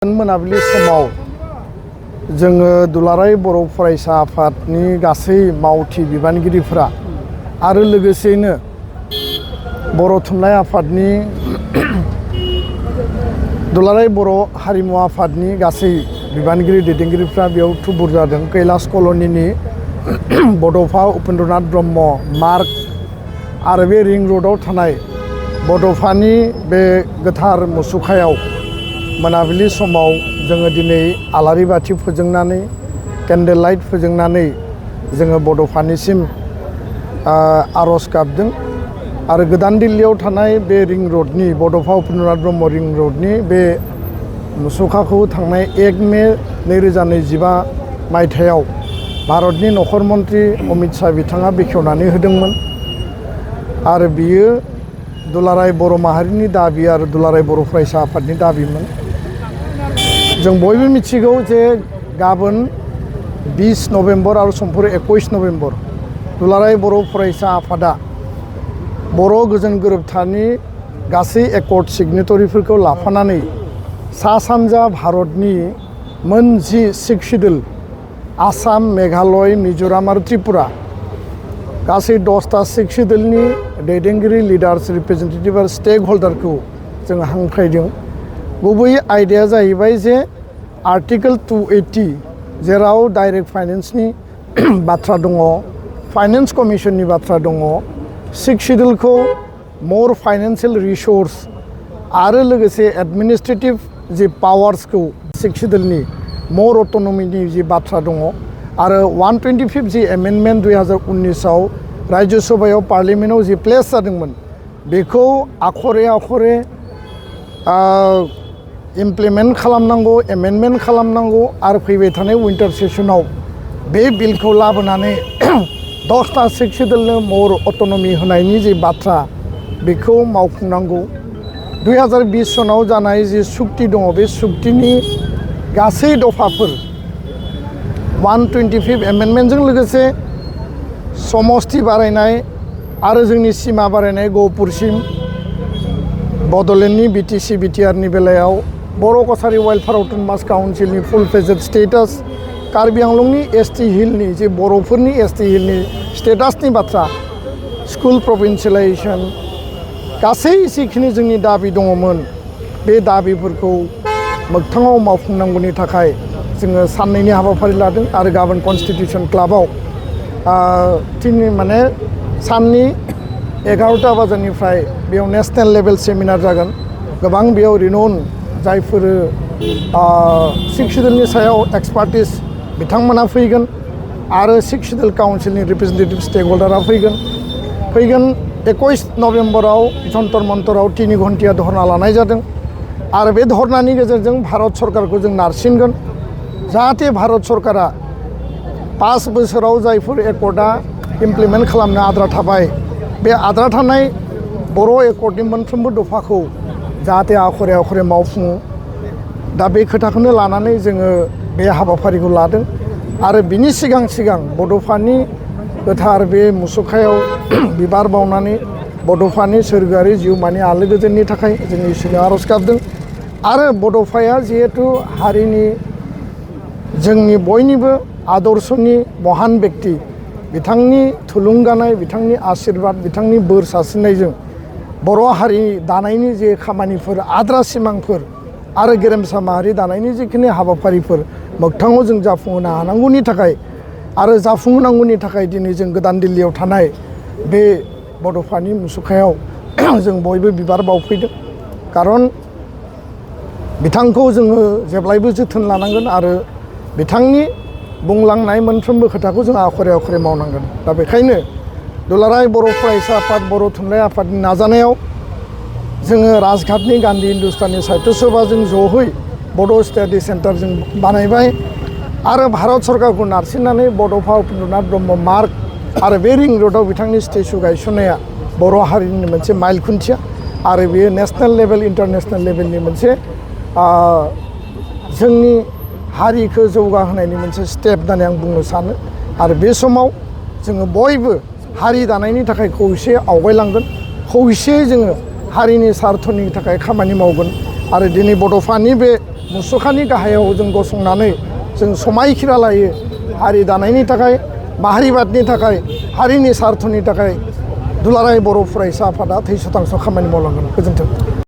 मोनाबिलि समाव जोङो दुलाराय बर' फरायसा आफादनि गासै मावथि बिबानगिरिफोरा आरो लोगोसेयैनो बर' थुनलाइ आफादनि दुलाराय बर' हारिमु आफादनि गासै बिबानगिरि दैदेनगिरिफ्रा बेयाव थुबुर जादों। कैलाश कल'निनि बड'फा उपेन्द्रनाथ ब्रह्म मार्ग आरो बे रिं र'डआव थानाय बड'फानि बे गोथार मुसुखायाव मोनाबिलि समाव जोङो दिनै आलारि बाथि फोजोंनानै केन्डेल लाइट फोजोंनानै जोङो बड'फानिसिम आर'ज गाबदों। आरो गोदान दिल्लीयाव थानाय बे रिं र'डनि बड'फा उपेन्द्रनाथ ब्रह्म रिं र'डनि बे मुसुखाखौ थांनाय 1 मे 2025 मायथाइयाव भारतनि नखर मन्त्रि अमित शाह बिथाङा बेखेवनानै होदोंमोन। आरो बियो दुलाराय बर' माहारिनि दाबि आरो दुलाराय बर' फरायसा आफादनि दाबिमोन। जों बयबो मिथिगौ जे गाबोन 20 नभेम्बर आरो समफोर 21 नभेम्बर दुलाराय बर' फरायसा आफादा बर' गोजोन गोरोबथानि गासै एकर्ड सिगनेटरिफोरखौ लाफानानै सा सानजा भारतनि मोन 10 सिडुल आसाम, मेघालय, मिज'राम आरो त्रिपुरा गासै 10टा सिडुलनि दैदेनगिरि लिडार्स रिप्रेजेन्टेटिभ आरो स्टेक हल्डारखौ जों हांख्रायदों। गुबै आयदाया जाहैबाय जे आर्टिकेल 280 जेराव डाइरेक्ट फाइनेन्सनि बाथ्रा दङ, फाइनेन्स कमिसननि बाथ्रा दङ, 6 सिडुलखौ मोर फाइनेन्सियेल रिसोर्स आरो लोगोसे एडमिनिस्ट्रेटिभ जि पावार्सखौ 6 सिडुलनि मोर अट'नमिनि जि बाथ्रा दङ आरो 125 जि एमेन्डमेन्ट 2019आव राज्य सभायाव पार्लियामेन्टआव जि प्लेस जादोंमोन बेखौ आखरे आखरे इमप्लिमेन्ट खालामनांगौ, एमेन्डमेन्ट खालामनांगौ आरो फैबाय थानाय विन्टार सेसनाव बे बिलखौ लाबोनानै 10टा 6 सिडुलनो मोर अट'नमि होनायनि जि बाथ्रा बेखौ मावफुंनांगौ। 2020 सनाव जानाय जि सुक्ति दङ बे सुक्तिनि गासै दफाफोर 125 एमेन्डमेन्टजों लोगोसे समस्ति बारायनाय आरो जोंनि सिमा बारायनाय गहपुरसिम, बड'लेण्डनि BTC BTRनि बेलायाव बर' कसारि वेलफेयार अट'नमास काउन्सिलनि फुल फेजेड स्टेटास, कार्बि आंलंनि ST हिलनि जे बर'फोरनि ST हिलनि स्टेटासनि बाथ्रा, स्कुल प्रभिन्सियेलाइजेसन गासै जिखिनि जोंनि दाबि दङमोन बे दाबिफोरखौ मोगथाङाव मावफुंनांगौनि थाखाय जोङो साननैनि हाबाफारि लादों। आरो गाबोन कनस्टिटिउसन क्लाबाव साननि 11टा बाजारनिफ्राय बेयाव नेसनेल लेभेल सेमिनार जागोन। गोबां बेयाव रिनन जायफोर 6 सिडुलनि सायाव एक्सपार्टिस बिथांमोना फैगोन आरो 6 सिडुल काउन्सिलनि रिप्रेजेन्टेटिभ स्टेक हल्डारा फैगोन 21 नभेम्बराव जन्तर मन्तराव 3 घन्टिया धरना लानाय जादों। आरो बे धरनानि गेजेरजों भारत सरकारखौ जों नारसिनगोन जाहाथे भारत सरकारा 5 बोसोराव जायफोर एकर्डआ इमप्लिमेन्ट खालामनो आद्रा थाबाय बे आद्रा थानाय बर' एकर्डनि मोनफ्रोमबो दफाखौ जाहाथे आखरे आखरे मावफुङो। दा बे खोथाखौनो लानानै जोङो बे हाबाफारिखौ लादों। आरो बिनि सिगां बड'फानि गोथार बे मुसुखायाव बिबार बावनानै बड'फानि सोरगोआरि जिउमानि आलो गोजोननि थाखाय जों इसोरनाव आर'ज गाबदों। आरो बड'फाया जिहेथु हारिनि जोंनि बयनिबो आदर्शनि महान व्यक्ति, बिथांनि थुलुंगानाय, बिथांनि आशीर्बाद, बिथांनि बोर सारस्रिनायजों बर' हारि दानायनि जे खामानिफोर, आद्रा सिमांफोर आरो गेरेमसा माहारि दानायनि जिखिनि हाबाफारिफोर मोगथाङाव जों जाफुंहोनो हानांगौनि थाखाय आरो जाफुंहोनांगौनि थाखाय दिनै जों गोदान दिल्लीयाव थानाय बे बड'फानि मुसुखायाव जों बयबो बिबार बावफैदों। खारन बिथांखौ जोङो जेब्लायबो जोथोन लानांगोन आरो बिथांनि बुंलांनाय मोनफ्रोमबो खोथाखौ जों आखरे आखरे मावनांगोन। दा बेखायनो दुलाराय बर' फरायसा आफाद, बर' थुनलाइ आफादनि नाजानायाव जोङो राजघाटनि गान्धी हिन्दुस्तानी साहित्य सभाजों जयै बड' स्टाडि सेन्टार जों बानायबाय आरो भारत सरकारखौ नारसिननानै बड'फा उपेन्द्रनाथ ब्रह्म मार्ग आरो बे रिं र'डआव बिथांनि स्टेचु गायसननाया बर' हारिनि मोनसे माइल खुन्थिया आरो बेयो नेसनेल लेभेल, इन्टारनेसनेल लेभेलनि मोनसे जोंनि हारिखौ जौगाहोनायनि मोनसे स्टेप होननानै आं बुंनो सानो। आरो बे समाव जोङो बयबो हारि दानायनि थाखाय खौसे आवगायलांगोन, खौसेयै जोङो हारिनि सार्थनि थाखाय खामानि मावगोन। आरो दिनै बड'फानि बे मुसुखानि गाहायाव जों गसंनानै जों समायखिरा लायो हारि दानायनि थाखाय माहारिबादनि थाखाय हारिनि सार्थनि थाखाय दुलाराय बर' फरायसा आफादा 300 खामानि मावलांगोन। गोजोन्थों।